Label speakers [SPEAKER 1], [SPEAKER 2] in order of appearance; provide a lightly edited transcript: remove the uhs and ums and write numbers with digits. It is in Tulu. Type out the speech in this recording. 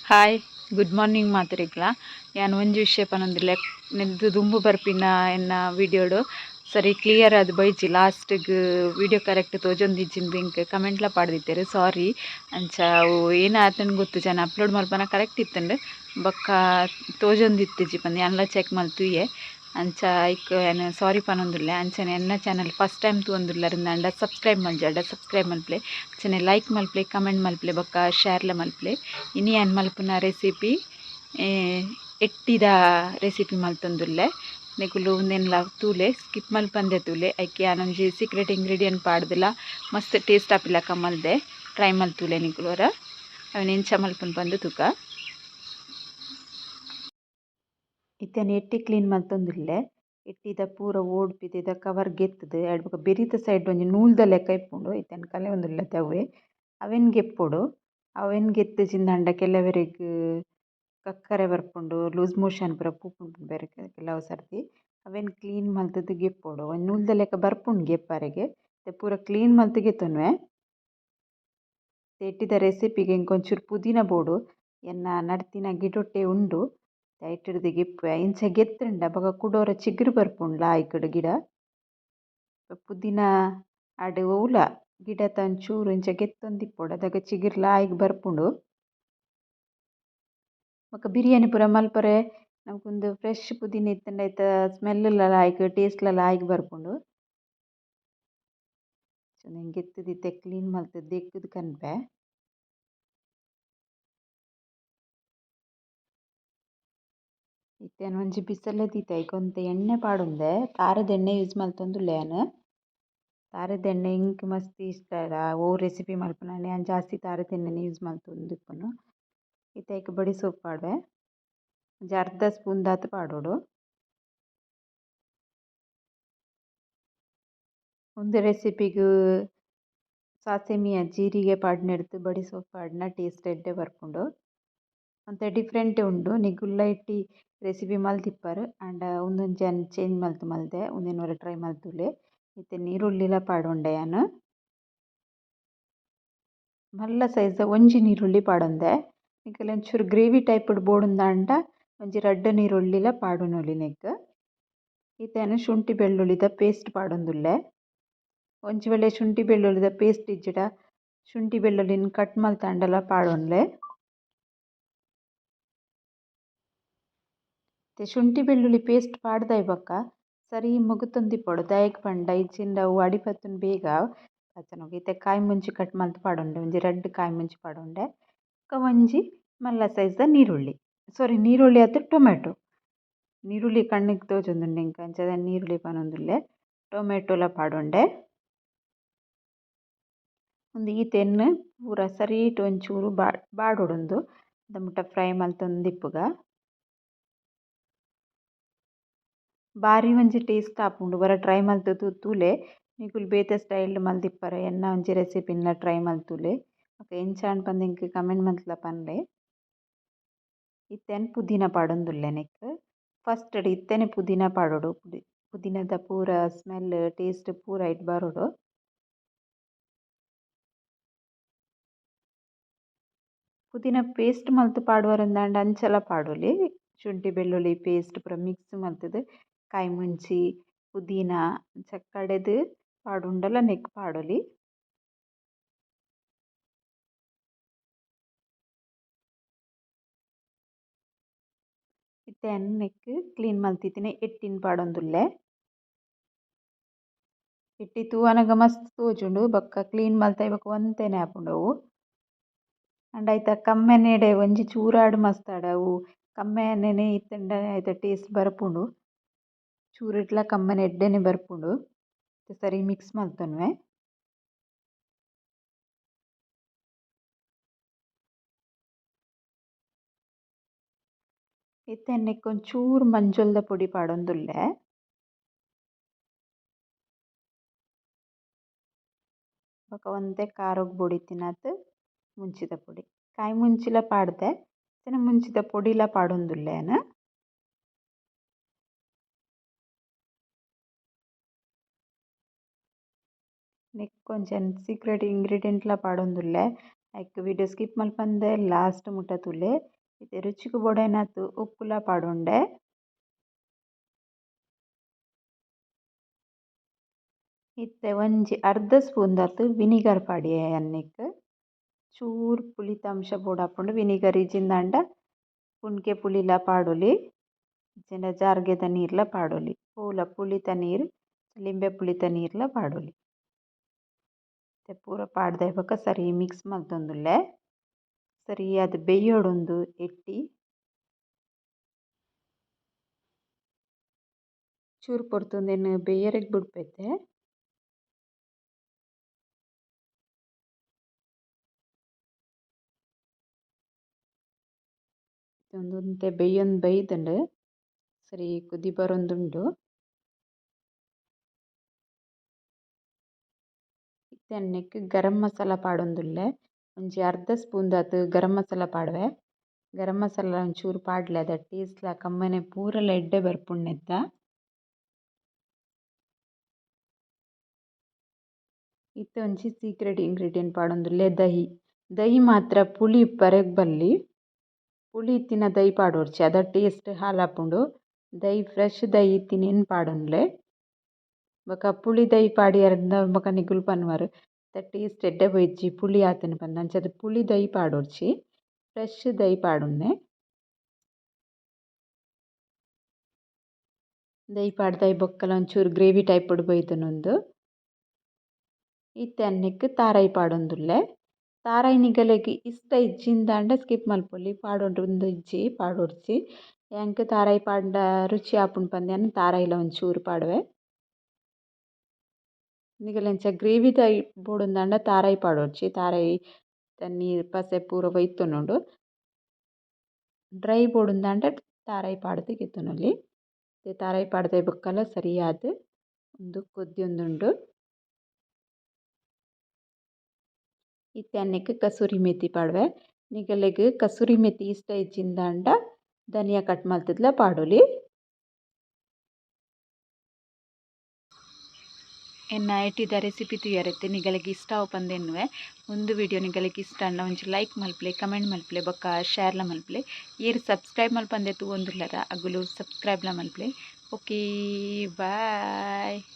[SPEAKER 1] Hi, good morning ಮಾತೆರೆಗ್ಲ. ಯಾನ್ ಒಂಜಿ ವಿಷಯ ಪನೊಂದುಲ್ಲೆ. ನೆರ್ದ್ ದುಂಬು ಬರ್ಪಿನ ಎನ್ನ ವಿಡಿಯೋಡು ಸರಿ ಕ್ಲಿಯರ್ ಆದ್ ಬೈಜಿ. ಲಾಸ್ಟ್ಗ್ ವಿಡಿಯೋ ಕರೆಕ್ಟ್ ತೋಜೊಂದಿಜ್ಜಿಂದ್ ಎಂಕ್ ಕಮೆಂಟ್ಲ ಪಾಡ್ದಿತ್ತೆರ್, ಸಾರಿ. ಅಂಚ ಅವು ಏನಾತುಂಡು ಗೊತ್ತುಜಿ. ಯಾನ್ ಅಪ್ಲೋಡ್ ಮಲ್ಪನ ಕರೆಕ್ಟ್ ಇತ್ತುಂಡು, ಬೊಕ್ಕ ತೋಜೊಂದಿತ್ತಿಜಿ ಪಂದ್ ಯಾನ್ಲ ಚೆಕ್ ಮಲ್ತುಯೆ. ಅಂಚ ಐಕ್ ಯಾನ್ ಸಾರಿ ಪನೊಂದುಲ್ಲೆ. ಅಂಚನೆ ಎನ್ನ ಚಾನಲ್ ಫಸ್ಟ್ ಟೈಮ್ ತೂವೊಂದುಲ್ಲರಿಂದಾಂಡ ಸಬ್ಸ್ಕ್ರೈಬ್ ಮಲ್ಜಾಡ ಸಬ್ಸ್ಕ್ರೈಬ್ ಮಲ್ಪುಲೆ. ಅಂಚನೆ ಲೈಕ್ ಮಲ್ಪುಲೆ, ಕಮೆಂಟ್ ಮಲ್ಪುಲೆ, ಬೊಕ್ಕ ಶೇರ್ಲ ಮಲ್ಪುಲೆ. ಇನಿ ಯಾನ್ ಮಲ್ಪುನ ರೆಸಿಪಿ ಎಟ್ಟಿದ ರೆಸಿಪಿ ಮಲ್ತೊಂದುಲ್ಲೆ. ನಿಕುಲು ಉಂದೆನ್ಲ ತೂಲೆ, ಸ್ಕಿಪ್ ಮಲ್ಪಂದೆ ತೂಲೆ. ಐಕ್ ಯಾನೊಂಜಿ ಸೀಕ್ರೆಟ್ ಇಂಗ್ರೀಡಿಯೆಂಟ್ ಪಾಡ್ದಲ ಮಸ್ತ್ ಟೇಸ್ಟ್ ಆಪಿಲಕ ಮಲ್ದೆ. ಟ್ರೈ ಮಲ್ತುಲೆ ನಿಕುಲು ಒರ. ಅವೆನ್ ಎಂಚ ಮಲ್ಪುನು ಪಂದ್ ತೂಕ. ಇತ್ತೆ ಎಟ್ಟಿ ಕ್ಲೀನ್ ಮಲ್ತೊಂದುಲ್ಲೆ. ಎಟ್ಟಿದ ಪೂರ ಓಡ್ ಪಿದಯ್ದ ಕವರ್ ಗೆತ್ತುದು ಐಡ್ ಬೊಕ ಬೆರಿತ ಸೈಡ್ ಒಂಜಿ ನೂಲ್ದ ಲೆಕ್ಕ ಇಪ್ಪುಂಡು. ಇತ್ತೆ ಕಲೆಯೊಂದುಲ್ಲೆ ಅವೆ ಅವೆನ್ ಗೆಪ್ಪೊಡು. ಅವೆನ್ ಗೆತ್ತುಜಿಂದಾಂಡ ಕೆಲವೆರೆಗ್ ಕಕ್ಕರೆ ಬರ್ಪುಂಡು, ಲೂಸ್ ಮೋಷನ್ ಪೂರ ಪೋಪುಂಡು ಪನ್ಪೆರ್ ಕೆಲವು ಸರ್ತಿ. ಅವೆನ್ ಕ್ಲೀನ್ ಮಲ್ತುದು ಗೆಪ್ಪೊಡು. ಒಂಜಿ ನೂಲ್ದ ಲೆಕ್ಕ ಬರ್ಪುಂಡು ಗೆಪ್ಪರೆಗ್. ಪೂರ ಕ್ಲೀನ್ ಮಲ್ತ್ ಗೆತ್ತೊನುವೆ. ಎಟ್ಟಿದ ರೆಸಿಪಿಗ್ ಎಂಕ್ ಒಂಚೂರು ಪುದೀನ ಬೋಡು. ಎನ್ನ ನಡ್ತಿನ ಗಿಡೊಟ್ಟೆ ಉಂಡು. ಐಟುರ್ದು ಗೆಪ್ಪುವೆ. ಇಂಚ ಗೆತ್ತುಂಡ ಬೊಕ ಕುಡೊರ ಚಿಗುರು ಬರ್ಪುಂಡು ಲಾಯ್ಕಡ್ ಗಿಡ. ಪುದೀನ ಆಡ್ ಒವ್ಲ ಗಿಡತ ಒಂಚೂರು ಇಂಚ ಗೆತ್ತೊಂದಿಪ್ಪೊಡು, ಅದಗ ಚಿಗುರು ಲಾಯ್ಕ್ ಬರ್ಪುಂಡು. ಬೊಕ ಬಿರಿಯಾನಿ ಪೂರ ಮಲ್ಪರೆ ನಮಕ್ ಫ್ರೆಶ್ ಪುದೀನ ಇತ್ತುಂಡ ಐತ ಸ್ಮೆಲ್ ಲ ಲಾಯ್ಕ್ ಟೇಸ್ಟ್ ಲ ಲಾಯ್ಕ್ ಬರ್ಪುಂಡು. ಗೆತ್ತುದು ಇತ್ತೆ ಕ್ಲೀನ್ ಮಲ್ತುದು ದೆಕ್ಕುದು ಕನ್ಪೆ. ಇತ್ತೆ ಯಾನ್ ಒಂಜಿ ಬಿಸಲೆ ದೀತೆ, ಐಕ್ ಒಂತೆ ಎಣ್ಣೆ ಪಾಡೊಂದೆ. ತಾರೆದ ಎಣ್ಣೆ ಯೂಸ್ ಮಲ್ತೊಂದುಲ್ಲೆ ಯಾನ್. ತಾರೆದ ಎಣ್ಣೆ ಎಂಕ್ ಮಸ್ತ್ ಇಷ್ಟ ಒವು ರೆಸಿಪಿ ಮಲ್ಪುನಾಂಡ ಯಾನ್ ಜಾಸ್ತಿ ತಾರೆದ ಎಣ್ಣೆನೆ ಯೂಸ್ ಮಲ್ತೊಂದಿಪ್ಪುನು. ಇತ್ತೆ ಐಕ್ ಬಡಿ ಸೊಪ್ಪು ಪಾಡುವೆ. ಒಂಜಿ ಅರ್ಧ ಸ್ಪೂನ್ ದಾತ್ ಪಾಡೊಡು. ಉಂದು ರೆಸಿಪಿಗ್ ಸಾಸೆಮಿಯ ಜೀರಿಗೆ ಪಾಡ್ನೆರ್ದ್ ಬಡಿ ಸೊಪ್ಪು ಪಾಡ್ನ ಟೇಸ್ಟ್ ಎಡ್ಡೆ ಬರ್ಪುಂಡು. ಒಂತೆ ಡಿಫ್ರೆಂಟ್ ಉಂಡು. ನಿಕುಲ್ಲ ಇಟ್ಟಿ ರೆಸಿಪಿ ಮಲ್ತಿಪ್ಪರ್ ಆಂಡ ಉಂದೊಂಜಿ ಯಾನ್ ಚೇಂಜ್ ಮಲ್ತ್ ಮಲ್ದೆ. ಉಂದೆನ್ ಒರ ಟ್ರೈ ಮಲ್ತುಲೆ. ಇತ್ತೆ ನೀರುಳ್ಳಿಲ ಪಾಡೊಂಡೆ ಯಾನ್. ಮಲ್ಲ ಸೈಜ್ ಒಂಜಿ ನೀರುಳ್ಳಿ ಪಾಡೊಂದೆ. ನಿಕಲ್ ಒಂಚೂರು ಗ್ರೇವಿ ಟೈಪ್ ಬೋಡುಂದಾಂಡ ಒಂಜಿ ರಡ್ಡ್ ನೀರುಳ್ಳಿಲ ಪಾಡೊನೊಲಿ ನೆಕ್ಕ್. ಇತ್ತೆ ಯಾನ್ ಶುಂಠಿ ಬೆಳ್ಳುಳ್ಳಿದ ಪೇಸ್ಟ್ ಪಾಡೊಂದುಲ್ಲೆ. ಒಂಜಿ ವೇಳೆ ಶುಂಠಿ ಬೆಳ್ಳುಳ್ಳಿದ ಪೇಸ್ಟ್ ಇಜ್ಜಿಡ ಶುಂಠಿ ಬೆಳ್ಳುಳ್ಳಿನ್ ಕಟ್ ಮಲ್ತಾಂಡಲ ಪಾಡೊನ್ಲೆ. ಶುಂಠಿ ಬೆಳ್ಳುಳ್ಳಿ ಪೇಸ್ಟ್ ಪಾಡ್ದಾಯಿ ಬೊಕ್ಕ ಸರಿ ಮುಗುತೊಂದಿಪ್ಪೊಡು. ದಾಯೆಗ್ ಪಂಡ ಇಜ್ಜಿಂಡ ಅವು ಅಡಿಪತ್ತುಂಡು ಬೇಗ. ಇತ್ತೆ ಕಾಯಿ ಮುಂಚಿ ಕಟ್ ಮಲ್ತ್ ಪಾಡೊಂಡೆ. ಒಂಜಿ ರಡ್ಡ್ ಕಾಯಿ ಮುಂಚಿ ಪಾಡೊಂಡೆ. ಬೊಕ್ಕ ಒಂಜಿ ಮಲ್ಲ ಸೈಜ್ದ ನೀರುಳ್ಳಿ, ಸಾರಿ ನೀರುಳ್ಳಿ ಅತ್ತ್ ಟೊಮೆಟೊ. ನೀರುಳ್ಳಿ ಕಣ್ಣಿಗ್ ತೋಜೊಂದುಂಡು ಎಂಕ್, ಅಂಚಾದ್ ಯಾನ್ ನೀರುಳ್ಳಿ ಪನೊಂದುಲ್ಲೆ. ಟೊಮೆಟೊಲ ಪಾಡೊಂಡೆ. ಉಂದು ಈತೆನ್ ಪೂರ ಸರೀಟ್ ಒಂಚೂರು ಬಾಡೊಡುಂದು ಮುಟ್ಟ ಫ್ರೈ ಮಲ್ತೊಂದಿಪ್ಪುಗ. ಬಾರಿ ಒಂಜಿ ಟೇಸ್ಟ್ ಆಪುಂಡು. ಒರ ಟ್ರೈ ಮಲ್ತುದು ತೂಲೆ. ನಿಕುಲು ಬೇತೆ ಸ್ಟೈಲ್ ಮಲ್ತಿಪ್ಪರೆ ಎನ್ನ ಒಂಜಿ ರೆಸಿಪಿನ್ಲ ಟ್ರೈ ಮಲ್ತುಲೆ. ಬೊಕ ಎಂಚಾಂಡ್ ಪಂದ್ ಎಂಕ್ ಕಮೆಂಟ್ ಮಲ್ತ್ಲ ಪನ್ಲೆ. ಇತ್ತೆ ಯಾನ್ ಪುದೀನ ಪಾಡೊಂದುಲ್ಲೆ ನೆಕ್ಕ್. ಫಸ್ಟ್ ಇತ್ತೆನೆ ಪುದೀನ ಪಾಡೊಡು. ಪುದೀನದ ಪೂರ ಸ್ಮೆಲ್ ಟೇಸ್ಟ್ ಪೂರ ಐಟ್ ಬರೊಡು. ಪುದೀನ ಪೇಸ್ಟ್ ಮಲ್ತ್ ಪಾಡುವರಂದಾಂಡ ಅಂಚಲ ಪಾಡೊಲಿ. ಶುಂಠಿ ಬೆಳ್ಳುಳ್ಳಿ ಪೇಸ್ಟ್ ಪೂರ ಮಿಕ್ಸ್ ಮಲ್ತುದು ಕಾಯಿ ಮುಂಚಿ ಪುದೀನ ಅಂಚ ಕಡೆದು ಪಾಡುಂಡಲ ನೆಕ್ಕ್ ಪಾಡೊಲಿ. ಇತ್ತೆ ಯಾನ್ ನೆಕ್ಕ್ ಕ್ಲೀನ್ ಮಲ್ತಿತ್ತಿನ ಎಟ್ಟಿನ್ ಪಾಡೊಂದುಲ್ಲೆ. ಎಟ್ಟಿ ತೂವನಗ ಮಸ್ತ್ ತೋಜುಂಡು, ಬೊಕ್ಕ ಕ್ಲೀನ್ ಮಲ್ತಾಯಿ ಬೊಕ್ಕ ಒಂತೆನೆ ಆಪುಂಡು ಅವು. ಆಂಡ ಐತ ಕಮ್ಮೆನೆಡೆ ಒಂಜಿ ಚೂರಾಡ್ ಮಸ್ತಾಡ್ ಅವು ಕಮ್ಮೆನೆನೆ ಇತ್ತುಂಡ ಐತ ಟೇಸ್ಟ್ ಬರ್ಪುಂಡು. ಚೂರಿಡ್ಲ ಕಮ್ಮೆನೆ ಎಡ್ಡೆನೆ ಬರ್ಪುಂಡು. ಸರಿ ಮಿಕ್ಸ್ ಮಲ್ತೊನುವೆ. ಇತ್ತೆ ನೆಕ್ಕ್ ಒಂಚೂರು ಮಂಜೊಲ್ದ ಪೊಡಿ ಪಾಡೊಂದುಲ್ಲೆ. ಬೊಕ ಒಂತೆ ಖಾರೊಗ್ ಬೋಡಿತ್ತಿನಾತ್ ಮುಂಚಿದ ಪೊಡಿ. ಕಾಯಿ ಮುಂಚಿಲ ಪಾಡ್ದೆ, ಇತ್ತೆ ಮುಂಚಿದ ಪೊಡಿಲ ಪಾಡೊಂದುಲ್ಲೆ ಯಾನ್. ನೆಕ್ಕ್ ಒಂಜಿ ಸೀಕ್ರೆಟ್ ಇಂಗ್ರೀಡಿಯೆಂಟ್ಲ ಪಾಡೊಂದುಲ್ಲೆ. ಐಕ್ ವಿಡಿಯೋ ಸ್ಕಿಪ್ ಮಲ್ಪಂದೆ ಲಾಸ್ಟ್ ಮುಟ್ಟ ತೂಲೆ. ಇತ್ತೆ ರುಚಿಗ್ ಬೋಡಾಯಿನಾತ್ ಉಪ್ಪುಲ ಪಾಡೊಂಡೆ. ಇತ್ತೆ ಒಂಜಿ ಅರ್ಧ ಸ್ಪೂನ್ ದಾತ್ ವಿನಿಗರ್ ಪಾಡಿಯೆ ಅನ್ನಿಕ್. ಚೂರು ಪುಳಿತ ಅಂಶ ಬೋಡಾಪುಂಡು ವಿನಿಗರ್ ಇಜ್ಜಿಂದಾಂಡ ಪುನ್ಕೆ ಪುಳಿಲ ಪಾಡೊಲಿ ಇಜ್ಜಿಂಡ ಜಾರ್ಗೆದ ನೀರ್ಲ ಪಾಡೊಲಿ ಪೂಲ ಪುಳಿತ ನೀರು ಲಿಂಬೆ ಪುಳಿತ ನೀರ್ಲ ಪಾಡೊಲಿ. ಇತ್ತೆ ಪೂರ ಪಾಡ್ದೆ ಬೊಕ ಸರಿ ಮಿಕ್ಸ್ ಮಲ್ತೊಂದುಲ್ಲೆ. ಸರಿಯಾದ್ ಬೆಯ್ಯೊಡುಂದು ಎಟ್ಟಿ. ಚೂರು ಪೊರ್ತು ಉಂದೆನ್ ಬೆಯ್ಯರೆಗ್ ಬುಡ್ಪೆತೆ. ಉಂದು ಒಂತೆ ಬೆಯ್ಯೊಂದು ಬೈದ್ಂಡ್ ಸರಿ ಕುದಿ ಬರೊಂದುಂಡು. ಇತ್ತೆ ನೆಕ್ಕ್ ಗರಂ ಮಸಾಲ ಪಾಡೊಂದುಲ್ಲೆ. ಒಂಜಿ ಅರ್ಧ ಸ್ಪೂನ್ ದಾತ್ ಗರಂ ಮಸಾಲ ಪಾಡುವೆ. ಗರಂ ಮಸಾಲ ಒಂಚೂರು ಪಾಡ್ಲೆ ಅದ ಟೇಸ್ಟ್ಲ ಕಮ್ಮನೆ ಪೂರಲ ಎಡ್ಡೆ ಬರ್ಪುಂಡು ನೆತ್ತ. ಇತ್ತೆ ಒಂಜಿ ಸೀಕ್ರೆಟ್ ಇಂಗ್ರೀಡಿಯೆಂಟ್ ಪಾಡೊಂದುಲ್ಲೆ ದಹಿ. ದಹಿ ಮಾತ್ರ ಪುಳಿ ಇಪ್ಪರೆಗ್ ಬಲ್ಲಿ. ಪುಳಿ ಇತ್ತಿನ ದಹಿ ಪಾಡೊಡ್ಚಿ ಅದ ಟೇಸ್ಟ್ ಹಾಲಾಪುಂಡು. ದಹಿ ಫ್ರೆಶ್ ದಹಿ ಇತ್ತಿನೆನ್ ಪಾಡೊನ್ಲೆ. ಬೊಕ ಪುಳಿ ದಹಿ ಪಾಡಿಯೆರ್ನ್ಡ ಬೊಕ ನಿಕುಲು ಪನುವರ್ ಇತ್ತೆ ಟೇಸ್ಟ್ ಎಡ್ಡೆ ಬೈಜಿ ಪುಳಿ ಆತುಂಡು ಪಂದ್. ಅಂಚಾದ್ ಪುಳಿ ದಹಿ ಪಾಡೊಡ್ಚಿ ಫ್ರೆಶ್ ದಹಿ ಪಾಡೊನ್ನೆ. ದಹಿ ಪಾಡ್ದಾಯಿ ಬೊಕ್ಕಲ ಒಂಚೂರು ಗ್ರೇವಿ ಟೈಪ್ ಬೈದುಂಡು ಉಂದು. ಇತ್ತೆ ಅನ್ನೆಕ್ಕ್ ತಾರಾಯಿ ಪಾಡೊಂದುಲ್ಲೆ. ತಾರಾಯಿ ನಿಗಲೆಗ್ ಇಷ್ಟ ಇಜ್ಜಿಂದಾಂಡ ಸ್ಕಿಪ್ ಮಲ್ಪೊಲಿ ಪಾಡೊಂದು ಇಜ್ಜಿ ಪಾಡೊಡ್ಚಿ. ಎಂಕ್ ತಾರಾಯಿ ಪಾಡ್ಂಡ ರುಚಿ ಆಪುಂಡು ಪಂದ್ ಯಾನ್ ತಾರಾಯಿಲ ಒಂಚೂರು ಪಾಡುವೆ. ನಿಗಲೆಂಚ ಗ್ರೇವಿ ಟೈಪ್ ಬೋಡುಂದಾಂಡ ತಾರಾಯಿ ಪಾಡೊಡ್ಚಿ. ತಾರಾಯಿ ನೀರು ಪಸೆ ಪೂರ ಒಯ್ತೊನೊಡು. ಡ್ರೈ ಬೋಡುಂದಾಂಡ ತಾರಾಯಿ ಪಾಡ್ದ್ ಗೆತೊನೊಲಿ. ತಾರಾಯಿ ಪಾಡ್ದೆ ಬೊಕ್ಕಲ ಸರಿಯಾದ್ ಉಂದು ಕೊದ್ಯೊಂದುಂಡು. ಇತ್ತೆ ಅನ್ನೆಕ್ಕ್ ಕಸೂರಿ ಮೇಥಿ ಪಾಡುವೆ. ನಿಗಲೆಗ್ ಕಸೂರಿ ಮೇಥಿ ಇಷ್ಟ ಇಜ್ಜಿಂದಾಂಡ ಧನಿಯಾ ಕಟ್ ಮಲ್ತುದ್ಲ ಪಾಡೊಲಿ. ಎನ್ನ ಎಟ್ಟಿದ ರೆಸಿಪಿ ತೂಯರೆತ್ತೆ ನಿಗಲೆಗ್ ಇಷ್ಟ ಆವು ಪಂದ್ ಎನ್ನುವೆ. ಉಂದು ವಿಡಿಯೋ ನಿಗಲೆಗ್ ಇಷ್ಟ ಆಂಡ ಒಂಜಿ ಲೈಕ್ ಮಲ್ಪುಲೆ, ಕಮೆಂಟ್ ಮಲ್ಪುಲೆ ಬೊಕ್ಕ ಶೇರ್ಲ ಮಲ್ಪುಲೆ. ಏರ್ ಸಬ್ಸ್ಕ್ರೈಬ್ ಮಲ್ಪಂದೆ ತೂವೊಂದುಲ್ಲೆರ ಅಗುಲು ಸಬ್ಸ್ಕ್ರೈಬ್ಲ ಮಲ್ಪುಲೆ. Okay bye.